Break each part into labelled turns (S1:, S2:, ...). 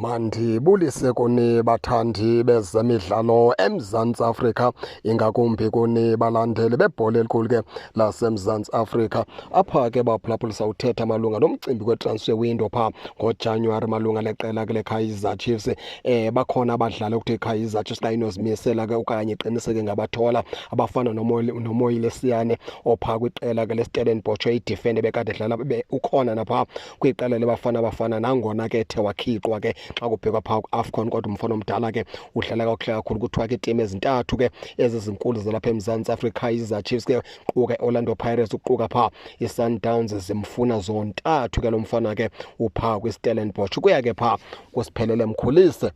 S1: Mandibulise kuni bathandi bezemidlalo eMzantsi Afrika, ingakumbi kuni balandeli bebhola elikhulu ke laseMzantsi Afrika. Apha ke baphulaphuli sawuthetha malunga nomcimbi kwe-transfer window phaa ngoJanuwari malunga neqela ke leKaizer Chiefs. Bakhona abadlali okuthiwa iKaizer Chiefs xa inozimisela ke okanye iqiniseke ngabathola abafana noMoile Siyane ophaa kwiqela ke leStellenbosch, idefender bekade edlala ukhona naphaa kwiqela leBafana Bafana, nangona ke ethe wakhiqwa ke xa kubhekwa phaa ku-AFCON, kodwa umfana omdala ke udlala kakuhle kakhulu. Kuthiwa ke iitimu ezintathu ke ezi zinkulu zalapha eMzantsi Afrika, Kaizer Chiefs ke quka i-Orlando Pirates, uquka phaa i-Sundowns, zimfuna zontathu ke lo mfana ke uphaa kwiStellenbosch. Kuya ke phaa kuSiphelele Mkhulise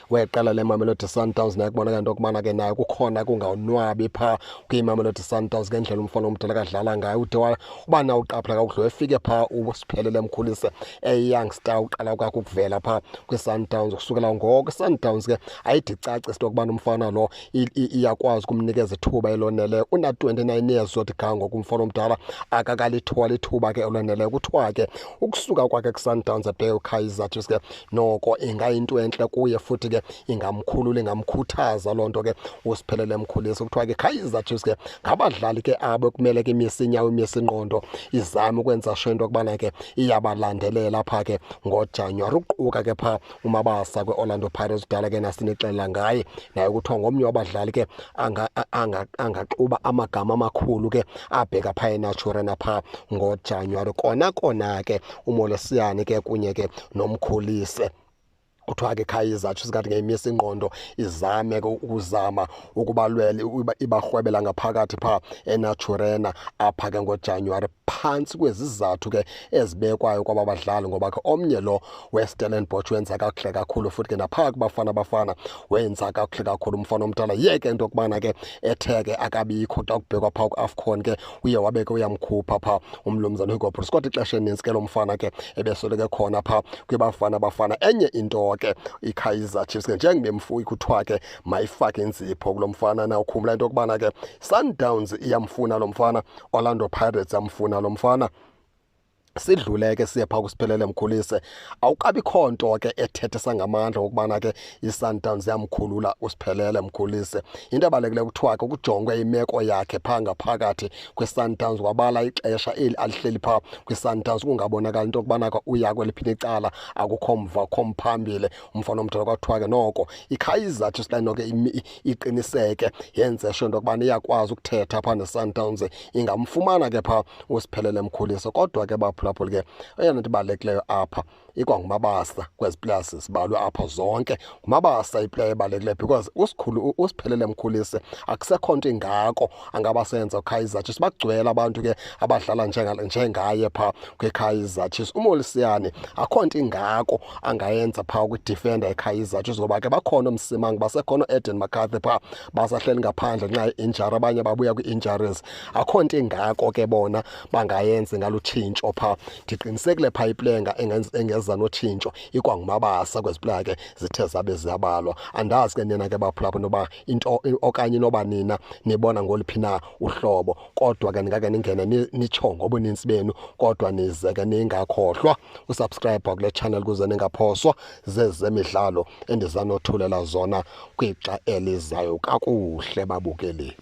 S1: weqela leMamelodi Sundowns, naye kubonakala into yokubana ke naye kukhona kungawunwabi phaa kwiMamelodi Sundowns ngendlela umfana omdala kadlala ngayo. Ude uba na uqaphela kakuhle, efike phaa uSiphelele Mkhulise eyi-young star, uqala kwakhe ukuvela phaa kwiSundowns. Kusukela ngoko iSundowns ke ayide icace into yokubana umfana lo iyakwazi ukumnikeza ithuba eloneleyo. Una-29 years zothi ga ngoku umfana omdala, akakalitholi ithuba ke eloneleyo. Kuthiwa ke ukusuka kwakhe kuSundowns ebheke uKaizer Chiefs ke noko ingayinto entle kuye, futhi ke ingamkhulula, ingamkhuthaza loo nto ke uSiphelele Mkhulise. Kuthiwa ke Kaizer Chiefs ke ngabadlali ke abo kumele ke imise inyawo, imise ingqondo, izame ukwenza sure into yokubana ke iyabalandelela phaa ke ngoJanuwari, uquka ke phaa uMabasa kwe-Orlando Pirates. Kudala ke nasinixelela ngaye, naye kuthiwa ngomnye wabadlali ke angaxuba amagama amakhulu ke abheka phaa eNaturena phaa ngoJanuwari. Kona kona ke uMolesiyane ke kunye ke noMkhulise, kuthiwa ke Kaizer Chiefs kanti ngeyimisa ingqondo, izame ke ukuzama ukubalwela, ibarhwebela ngaphakathi phaa eNaturena apha ke ngoJanuwari, phantsi kwezizathu ke ezibekwayo kwaba badlali, ngoba ke omnye lo weStellenbosch wenza kakuhle kakhulu, futhi ke naphaa kuBafana Bafana wenza kakuhle kakhulu umfana omdala. Yeke into yokubana ke ethe ke akabikho xa kubhekwa phaa ku-AFCON ke, uye wabe ke uyamkhupha phaa umlumzana Hugo Broos, kodwa ixesha elinintsi ke lo mfana ke ebesoloko khona phaa kwiBafana Bafana. Enye into ke, iKaizer Chiefs ke njengebemfuyi, kuthiwa ke mayifake inzipho kulo mfana. Na ukhumbula into yokubana ke Sundowns iyamfuna lo mfana, Orlando Pirates iyamfuna lo mfana. Sidlule ke siye phaa kuSiphelele Mkhulise, awukabikho nto ke ethethisa ngamandla okubana ke iSundowns yamkhulula uSiphelele Mkhulise. Into ebalulekileyo, kuthiwa ke kujongwe imeko yakhe phaa ngaphakathi kwiSundowns, wabala ixesha eli alihleli phaa kwiSundowns, kungabonakali into yokubana ke uya kweliphi icala, akukho mva, akukho mphambili umfana omdala. Kwathiwa ke noko iKaizer Chiefs xa noko iqiniseke, yenze sure into yokubana iyakwazi ukuthetha phaa neSundowns, ingamfumana ke phaa uSiphelele Mkhulise. Kodwa ke baphulaphuli ke, eyona nto ibalulekileyo apha ikwanguMabasa. Kwezi players zibalwe apha zonke, nguMabasa iplayer ebalulekileyo, because usikhulu uSiphelele Mkhulise akusekho nto ingako angabasenza uKaizer Chiefs. Bagcwele abantu ke abadlala njengaye phaa kwiKaizer Chiefs. UMolisiyane akho nto ingako angayenza phaa kwidefender yeKaizer Chiefs, ngoba ke bakhona oMsimang, basekhona oAden McCarthy phaa, basahleli ngaphandle ngenxa ye-injury, abanye babuya kwii-injuries. Akho nto ingako ke bona bangayenzi ngalutshintsho phaa. Ndiqinisekile phaa iplayer engeza notshintsho ikwanguMabasa kwezi player ke zithe zabe ziyabalwa. Andazi ke nina ke baphulaphula noba into okanye inoba nina nibona ngoluphi na uhlobo, kodwa ke ningake ningene nitsho ngobunintsi benu. Kodwa nize ke ningakhohlwa usubscribe kule channel ukuze ningaphoswa zezemidlalo endizanothulela zona kwixa elizayo. Kakuhle babukeli.